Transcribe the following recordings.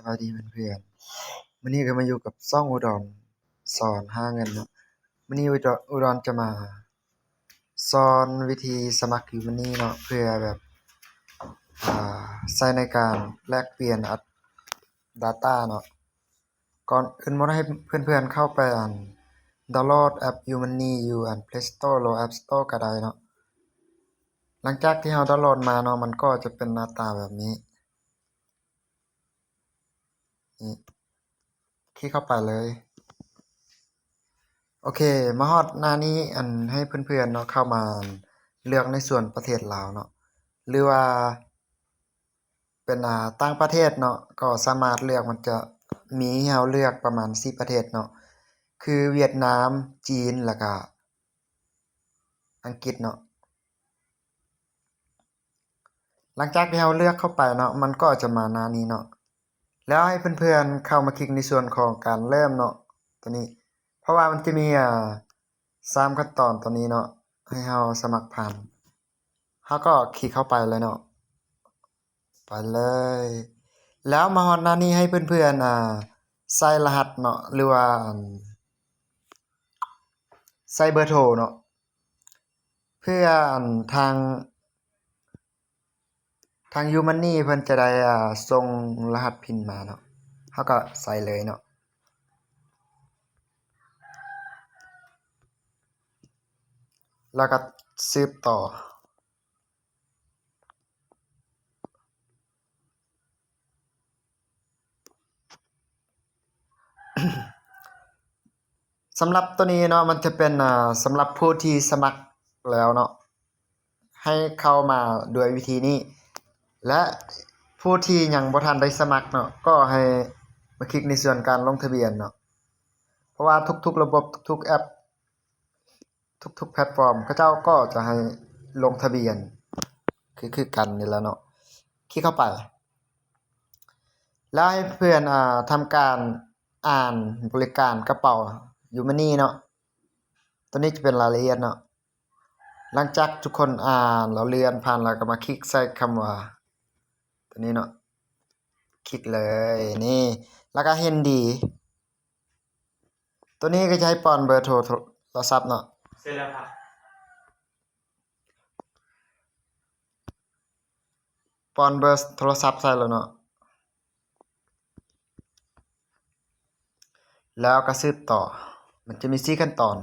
ສະບາຍດີເພື່ອນໆ ມື້ນີ້ກໍມາຢູ່ກັບຊ່ອງອຸດອນສອນຫາເງິນເນາະ. ມື້ນີ້ອຸດອນ ອຸດອນຈະມາສອນວິທີສະໝັກຢູມັນນີເນາະ ເພື່ອແບບ ອ່າ ໃຊ້ໃນການແລກປ່ຽນອັດ ດາຕ້າເນາະ. ກ່ອນອື່ນໝົດໃຫ້ເພື່ອນໆເຂົ້າໄປ ອັນ ດາວໂຫຼດແອັບຢູມັນນີຢູ່ ອັນ ເພລສະໂຕ ຫຼື ແອັບສະໂຕກໍໄດ້ເນາະ. ຫຼັງຈາກທີ່ເຮົາດາວໂຫຼດມາເນາະ ມັນກໍຈະເປັນໜ້າຕາແບບນີ້. ນີ້ ຄລິກເຂົ້າໄປເລີຍ. ໂອເຄ ມາຮອດໜ້ານີ້ ອັນ ໃຫ້ເພື່ອນໆເນາະ ເຂົ້າມາເລືອກໃນສ່ວນປະເທດລາວເນາະ ຫຼືວ່າເປັນ ອ່າ ຕ່າງປະເທດເນາະ ກໍສາມາດເລືອກ ມັນຈະມີໃຫ້ເຮົາເລືອກປະມານສີ່ປະເທດເນາະ ຄືຫວຽດນາມ, ຈີນ ແລ້ວກະອັງກິດເນາະ. ຫຼັງຈາກທີ່ເຮົາເລືອກເຂົ້າໄປເນາະ ມັນກໍຈະມາໜ້ານີ້ເນາະ ແລ້ວໃຫ້ເພື່ອນໆເຂົ້າມາຄລິກໃນສ່ວນຂອງການເລີ່ມເນາະ ຕົວນີ້ ເພາະວ່າມັນຈະມີ ອ່າ ສາມຂັ້ນຕອນຕົວນີ້ເນາະ ໃຫ້ເຮົາສະໝັກຜ່ານ ເຮົາກໍຄລິກເຂົ້າໄປເລີຍເນາະ ໄປເລີຍ. ແລ້ວມາຮອດໜ້ານີ້ໃຫ້ເພື່ອນໆ ອ່າ ໃສ່ລະຫັດເນາະ ຫຼືວ່າ ອັນ ໃສ່ເບີໂທເນາະ ເພື່ອ ອັນ ທາງ ທາງຢູມັນນີເພິ່ນຈະໄດ້ ອ່າ ສົ່ງລະຫັດພິນມາເນາະ ເຮົາກໍໃສ່ເລີຍເນາະ ແລ້ວກໍສືບຕໍ່. ສຳລັບຕົວນີ້ເນາະ ມັນຈະເປັນ ອ່າ ສຳລັບຜູ້ທີ່ສະໝັກແລ້ວເນາະ ໃຫ້ເຂົ້າມາດ້ວຍວິທີນີ້ ແລະ ຜູ້ທີ່ຍັງບໍ່ທັນໄດ້ສະໝັກເນາະ ກໍໃຫ້ມາຄລິກໃນສ່ວນການລົງທະບຽນເນາະ ເພາະວ່າທຸກໆລະບົບ ທຸກໆແອັບ ທຸກໆແພລດຟອມ ເຂົາເຈົ້າກໍຈະໃຫ້ລົງທະບຽນ ຄື ຄືກັນນີ້ແຫຼະເນາະ. ຄລິກເຂົ້າໄປ ແລ້ວໃຫ້ເພື່ອນ ອ່າ ທຳການອ່ານບໍລິການກະເປົາຢູມັນນີເນາະ ຕົວນີ້ຈະເປັນລາຍລະອຽດເນາະ. ຫຼັງຈາກທຸກຄົນອ່ານແລ້ວ ເລື່ອນຜ່ານແລ້ວ ກໍມາຄລິກໃສ່ຄຳວ່າ ຕົວນີ້ເນາະ ຄລິກເລີຍ ນີ້ ແລ້ວກໍເຫັນດີ. ຕົວນີ້ກໍຈະໃຫ້ປ້ອນເບີໂທ ໂທລະສັບເນາະ ເສັດແລ້ວຄັບ ປ້ອນເບີໂທລະສັບໃສ່ແລ້ວເນາະ ແລ້ວກໍສືບຕໍ່ ມັນຈະມີສີ່ຂັ້ນຕອນ.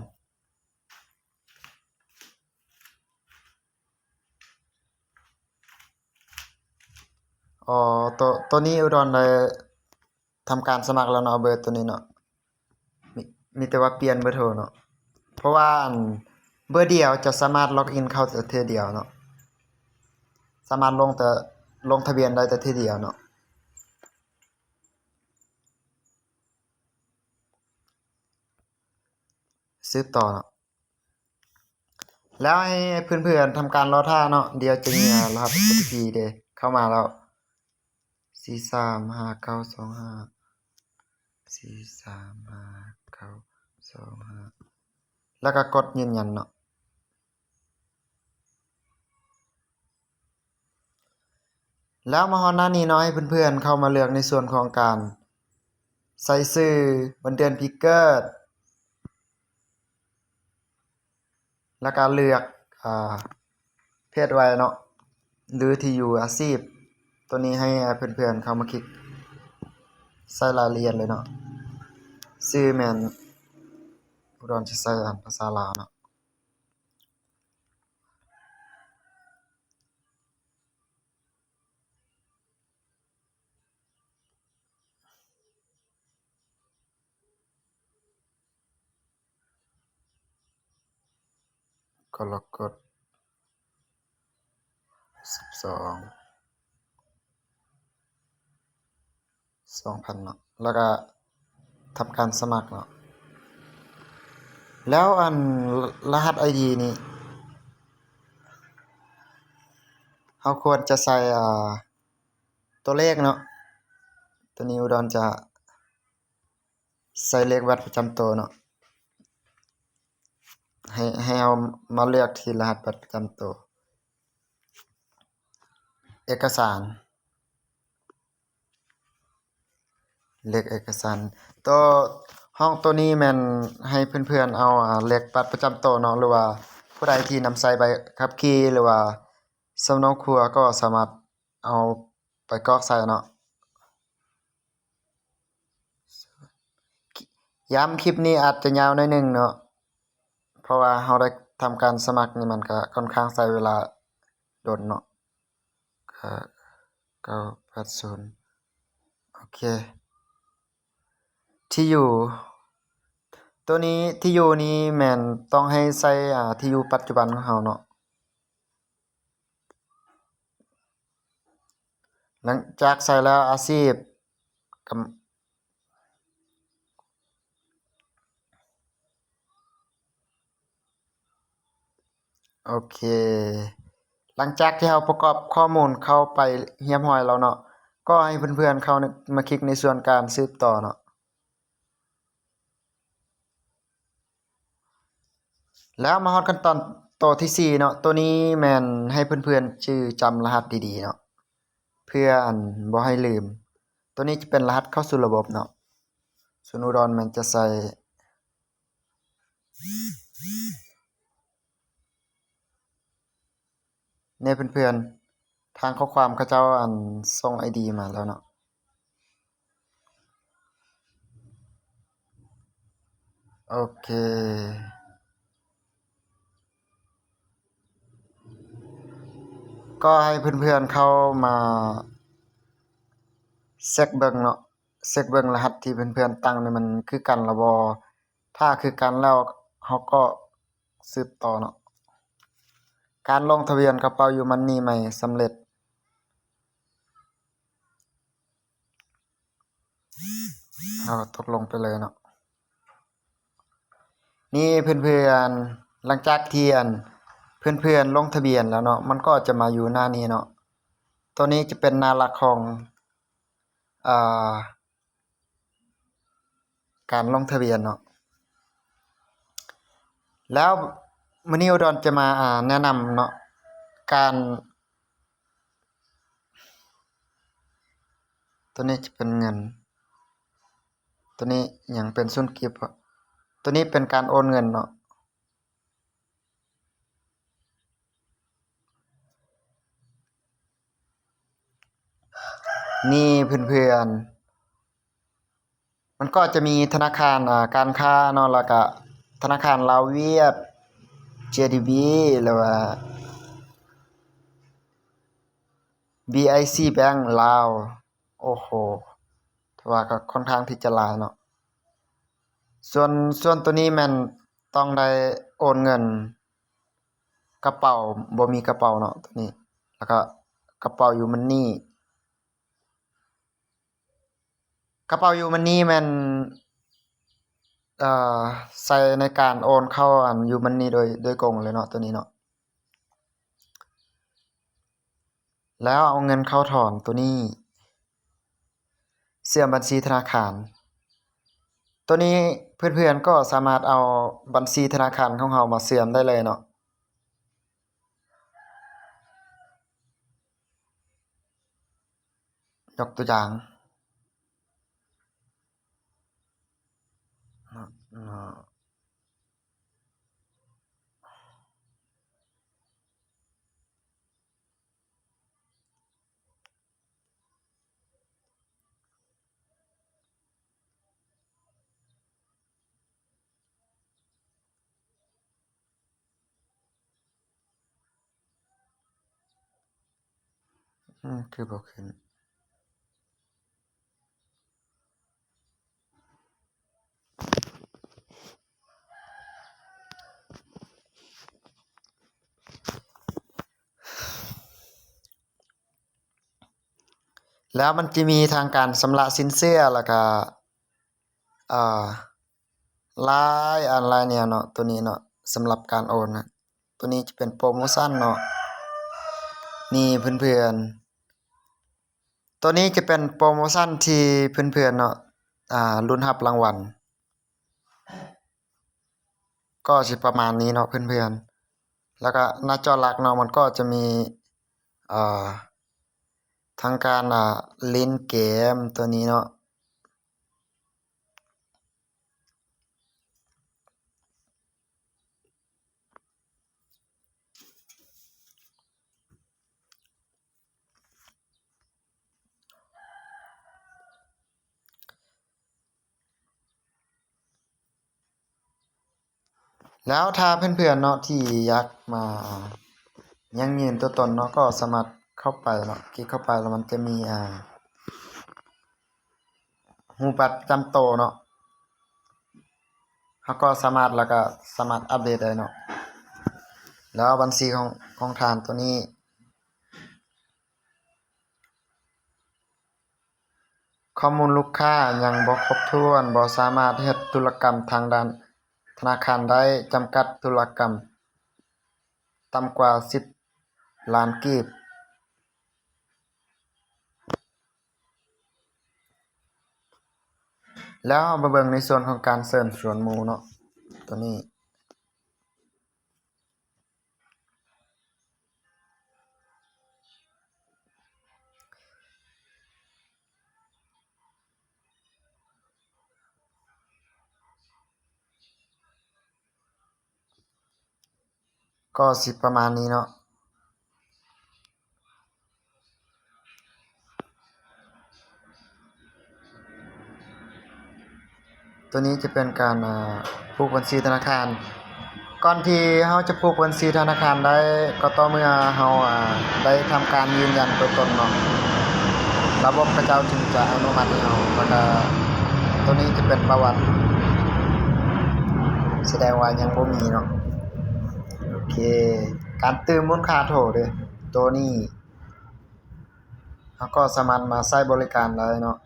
ອໍ ໂຕ ໂຕນີ້ອຸດອນໄດ້ທຳການສະໝັກແລ້ວເນາະ ເບີໂຕນີ້ເນາະ ມີ ມີແຕ່ວ່າປ່ຽນເບີໂທເນາະ ເພາະວ່າ ອັນ ເບີດຽວຈະສາມາດລັອກອິນເຂົ້າໄດ້ເທື່ອດຽວເນາະ ສາມາດລົງແຕ່ ລົງທະບຽນໄດ້ແຕ່ເທື່ອດຽວເນາະ. ສືບຕໍ່ເນາະ ແລ້ວໃຫ້ເພື່ອນໆທຳການລໍຖ້າເນາະ ດຽວຈະມີ ອາ ລະຫັດໂອທີພີເດ ເຂົ້າມາແລ້ວ ສີ່ສາມຫ້າເກົ້າສອງຫ້າ ສີ່ສາມຫ້າເກົ້າສອງຫ້າ ແລ້ວກໍກົດຢືນຢັນເນາະ. ແລ້ວມາຮອດໜ້ານີ້ເນາະ ໃຫ້ເພື່ອນໆເຂົ້າມາເລືອກໃນສ່ວນຂອງການໃສ່ຊື່ ວັນເດືອນປີເກີດ ແລ້ວກໍເລືອກ ອາ ເພດໄວເນາະ ຫຼືທີ່ຢູ່ອາຊີບ ໂຕນີ້ໃຫ້ເພື່ອນໆເຂົ້າມາຄລິກໃສ່ລາຍລະອຽດເລີຍເນາະ. ຊື່ແມ່ນ ອຸດອນຈະໃສ່ອັນພາສາລາວເນາະ. ກໍລະກົດສິບສອງ ສອງພັນເນາະ ແລ້ວກະທຳການສະໝັກເນາະ. ແລ້ວອັນ ລະຫັດໄອດີນີ້ ເຮົາຄວນຈະໃສ່ ອາ ຕົວເລກເນາະ. ໂຕນີ້ອຸດອນຈະໃສ່ເລກບັດປະຈຳໂຕເນາະ. ໃຫ້ ໃຫ້ເຮົາມາເລືອກທີ່ລະຫັດບັດປະຈຳໂຕ ເອກະສານ. ເລກເອກະສານ ໂຕ ຫ້ອງໂຕນີ້ແມ່ນໃຫ້ເພື່ອນໆເອົາ ອາ ເລກບັດປະຈຳໂຕເນາະ ຫຼືວ່າຜູ້ໃດທີ່ນຳໃຊ້ໃບຂັບຂີ່ ຫຼືວ່າສຳເນົາຄົວ ກໍສາມາດເອົາໄປກອກໃສ່ເນາະ. ຢ້ຳຄລິບນີ້ອາດຈະຍາວໜ້ອຍໜຶ່ງເນາະ ເພາະວ່າເຮົາໄດ້ທຳການສະໝັກນີ້ ມັນກະຂ້ອນຂ້າງໃຊ້ເວລາດົນເນາະ. ກະ ເກົ້າແປດສູນ ໂອເຄ ທີ່ຢູ່ ໂຕນີ້ ທີ່ຢູ່ນີ້ແມ່ນຕ້ອງໃຫ້ໃສ່ ອາ ທີ່ຢູ່ປັດຈຸບັນຂອງເຮົາເນາະ. ຫຼັງຈາກໃສ່ແລ້ວ ອາຊີບ ກຳ ໂອເຄ ຫຼັງຈາກທີ່ເຮົາປະກອບຂໍ້ມູນເຂົ້າໄປຮຽບຮ້ອຍແລ້ວເນາະ ກໍໃຫ້ເພື່ອນໆເຂົ້າມາຄລິກໃນສ່ວນການສືບຕໍ່ເນາະ. ແລ້ວມາຮອດຂັ້ນຕອນໂຕທີສີ່ເນາະ ໂຕນີ້ແມ່ນໃຫ້ເພື່ອນໆຈື່ຈຳລະຫັດດີໆເນາະ ເພື່ອອັນບໍ່ໃຫ້ລືມ. ໂຕນີ້ຈະເປັນລະຫັດເຂົ້າສູ່ລະບົບເນາະ ສູນອຸດອນແມ່ນຈະໃສ່ ນີ້ເພື່ອນໆ ທາງຂໍ້ຄວາມເຂົາເຈົ້າອັນສົ່ງໄອດີມາແລ້ວເນາະ. ໂອເຄ ກໍໃຫ້ເພື່ອນໆເຂົ້າມາເຊັກເບິ່ງເນາະ ເຊັກເບິ່ງລະຫັດທີ່ເພື່ອນໆຕັ້ງນີ້ມັນຄືກັນລະບໍ່. ຖ້າຄືກັນແລ້ວ ເຮົາກໍສືບຕໍ່ເນາະ. ການລົງທະບຽນກະເປົາຢູມັນນີໃໝ່ສຳເລັດ. ເຮົາກໍຕົກລົງໄປເລີຍເນາະ. ນີ້ເພື່ອນໆ ຫຼັງຈາກທີ່ອັນເພື່ອນໆລົງທະບຽນແລ້ວເນາະ ມັນກໍຈະມາຢູ່ໜ້ານີ້ເນາະ. ໂຕນີ້ຈະເປັນໜ້າຫຼັກຂອງ ອ່າ ການລົງທະບຽນເນາະ. ແລ້ວມື້ນີ້ອຸດອນຈະມາ ອ່າ ແນະນຳເນາະ ການ ໂຕນີ້ຈະເປັນເງິນ ໂຕນີ້ຫຍັງ ເປັນສູນກີບ ໂຕນີ້ເປັນການໂອນເງິນເນາະ. ນີ້ເພື່ອນໆ ມັນກໍຈະມີທະນາຄານ ອາ ການຄ້າເນາະ ແລ້ວກະທະນາຄານລາວຫວຽດ ເຈດີບີ ຫຼືວ່າ ບີໄອຊີ ແບັງ ລາວ. ໂອ້ໂຫ ຖືວ່າກໍຂ້ອນຂ້າງທີ່ຈະຫຼາຍເນາະ. ສ່ວນ ສ່ວນໂຕນີ້ແມ່ນຕ້ອງໄດ້ໂອນເງິນ ກະເປົາ ບໍ່ມີກະເປົາເນາະ ໂຕນີ້ ແລ້ວກະກະເປົາຢູມັນນີ ກະເປົາຢູມັນນີແມ່ນ ເອີ ໃຊ້ໃນການໂອນເຂົ້າອັນຢູມັນນີໂດຍ ໂດຍກົງເລີຍເນາະ ໂຕນີ້ເນາະ. ແລ້ວເອົາເງິນເຂົ້າຖອນໂຕນີ້ ເຊື່ອມບັນຊີທະນາຄານ. ໂຕນີ້ເພື່ອນໆກໍສາມາດເອົາບັນຊີທະນາຄານຂອງເຮົາມາເຊື່ອມໄດ້ເລີຍເນາະ. ຍົກຕົວຢ່າງເນາະ ເນາະ. ອືມ ຄືບໍ່ຂຶ້ນ. ແລ້ວມັນຈະມີທັງການຊຳລະສິນເຊື່ອ ແລ້ວກະ ອ່າ ຫຼາຍອັນຫຼາຍແນວເນາະ ໂຕນີ້ເນາະ ສຳລັບການໂອນນະ. ໂຕນີ້ຈະເປັນໂປຣໂມຊັນເນາະ ນີ້ເພື່ອນໆ ໂຕນີ້ຈະເປັນໂປຣໂມຊັນທີ່ເພື່ອນໆເນາະ ອ່າ ລຸ້ນຮັບລາງວັນ ກໍຊິປະມານນີ້ເນາະເພື່ອນໆ. ແລ້ວກະໜ້າຈໍຫຼັກເນາະ ມັນກໍຈະມີ ເອີ ທັງການ ອ່າ ຫຼິ້ນເກມໂຕນີ້ເນາະ. ແລ້ວຖ້າເພື່ອນໆເນາະທີ່ຢາກມາຢັ້ງຢືນຕົວຕົນເນາະ ກໍສາມາດເຂົ້າໄປເນາະ ຄລິກເຂົ້າໄປແລ້ວມັນຈະມີ ອ່າ ຮູບບັດປະຈຳໂຕເນາະ ເຮົາກໍສາມາດ ແລ້ວກໍສາມາດອັບເດດໄດ້ເນາະ ແລ້ວບັນຊີຂອງ ຂອງທ່ານຕົວນີ້ ຂໍ້ມູນລູກຄ້າຍັງບໍ່ຄົບຖ້ວນ, ບໍ່ສາມາດເຮັດທຸລະກຳທາງດ້ານທະນາຄານໄດ້, ຈຳກັດທຸລະກຳຕ່ຳກວ່າສິບລ້ານກີບ. ແລ້ວເຮົາມາເບິ່ງໃນສ່ວນຂອງການເຊີນຊວນໝູ່ເນາະ, ຕົວນີ້ ກໍຊິປະມານນີ້ເນາະ. ຕົວນີ້ຈະເປັນການ ອ່າ ຜູກບັນຊີທະນາຄານ. ກ່ອນທີ່ເຮົາຈະຜູກບັນຊີທະນາຄານໄດ້ ກໍຕໍ່ເມື່ອເຮົາ ອ່າ ໄດ້ທຳການຢືນຢັນຕົວຕົນເນາະ, ລະບົບເຂົາເຈົ້າຈຶ່ງຈະອະນຸມັດໃຫ້ເຮົາ. ແລ້ວກະຕົວນີ້ຈະເປັນປະຫວັດ ສະແດງວ່າຍັງບໍ່ມີເນາະ. ໂອເຄ, ການຕື່ມມູນຄ່າໂທເດ້ ໂຕນີ້ເຮົາກໍສາມາດມາໃຊ້ບໍລິການໄດ້ເນາະ.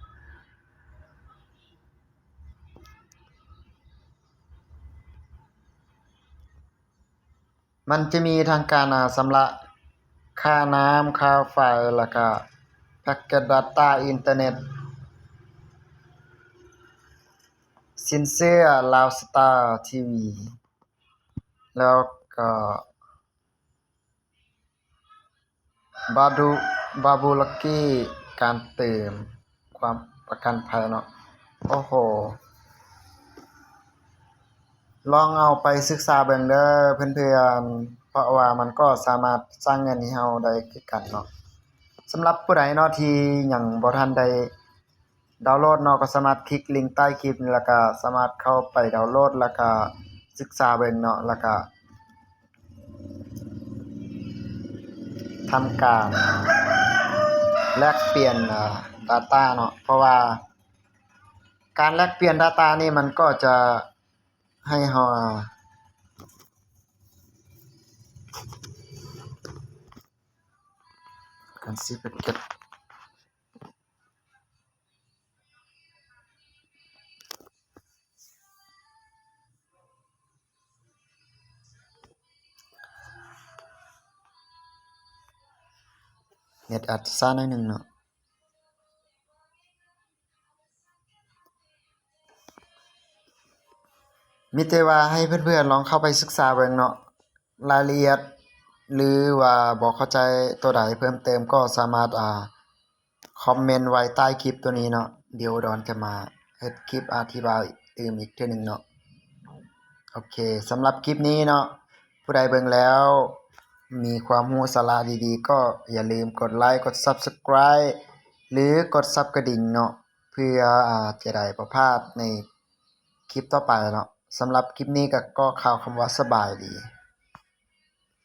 ມັນຈະມີທັງການ ອາ ຊຳລະຄ່ານ້ຳ, ຄ່າໄຟ, ແລ້ວກະແພັກເກັດດາຕ້າອິນເຕີເນັດ, ສິນເຊື່ອ ລາວສະຕາ ທີວີ ແລ້ວກໍ ບາດູ ບາບູລັກກີ້ ການເຕີມຄວາມປະກັນໄພເນາະ. ໂອ້ໂຫ ລອງເອົາໄປສຶກສາເບິ່ງເດີເພື່ອນໆ, ເພາະວ່າມັນກໍສາມາດສ້າງເງິນໃຫ້ເຮົາໄດ້ຄືກັນເນາະ. ສຳລັບຜູ້ໃດເນາະທີ່ຍັງບໍ່ທັນໄດ້ ດາວໂຫຼດເນາະ, ກໍສາມາດຄລິກລິງໃຕ້ຄລິບນີ້ ແລ້ວກໍສາມາດເຂົ້າໄປດາວໂຫຼດ ແລ້ວກໍສຶກສາເບິ່ງເນາະ, ແລ້ວກໍທຳການແລກປ່ຽນ ອາ ດາຕ້າເນາະ, ເພາະວ່າການແລກປ່ຽນດາຕ້ານີ້ມັນກໍຈະໃຫ້ເຮົາ ອາ ການຊື້ແພັກເກັດ ເນັດອາດຈະຊ້າໜ້ອຍໜຶ່ງເນາະ. ມີແຕ່ວ່າໃຫ້ເພື່ອນໆລອງເຂົ້າໄປສຶກສາເບິ່ງເນາະ, ລາຍລະອຽດ ຫຼືວ່າບໍ່ເຂົ້າໃຈໂຕໃດເພີ່ມເຕີມ ກໍສາມາດ ອາ ຄອມເມັນໄວ້ໃຕ້ຄລິບໂຕນີ້ເນາະ, ດຽວດອນຈະມາເຮັດຄລິບອະທິບາຍຕື່ມອີກເທື່ອໜຶ່ງເນາະ. ໂອເຄ, ສຳລັບຄລິບນີ້ເນາະ, ຜູ້ໃດເບິ່ງແລ້ວມີຄວາມຮູ້ສາລະດີໆ ກໍຢ່າລືມກົດໄລ, ກົດ Subscribe ຫຼື ກົດສັບກະດິ່ງເນາະ, ເພື່ອ ອາ ຈະໄດ້ບໍ່ພາດໃນຄລິບຕໍ່ໄປເນາະ. ສຳລັບຄລິບນີ້ກໍຂໍກ່າວຄຳວ່າສະບາຍດີ.